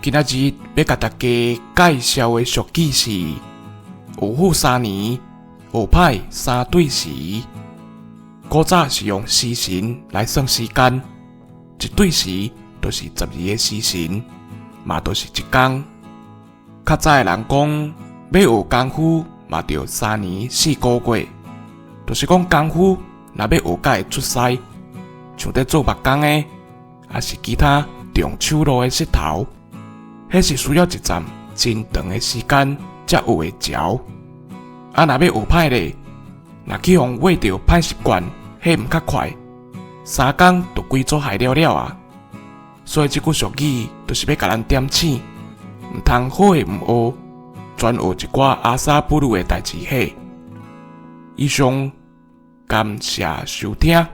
今仔日欲共大家介紹的俗語是：學好三年，學歹三對時。古早是用時辰來算時間，一對時就是12個時辰，嘛就是一工。較早的人講，欲學功夫嘛著三年四個月，就是講功夫若欲學甲會出師，像佇做木工的，抑是其他動手路的穡頭，彼是需要一陣真長的時間才學會著。啊，若欲學歹咧，若去予餵著歹習慣，彼毋較快，三工就規組害了了啊！所以這句俗語就是欲共咱點醒，毋通好的毋學，專學一寡阿薩布魯的代誌伙。以上，感謝收聽。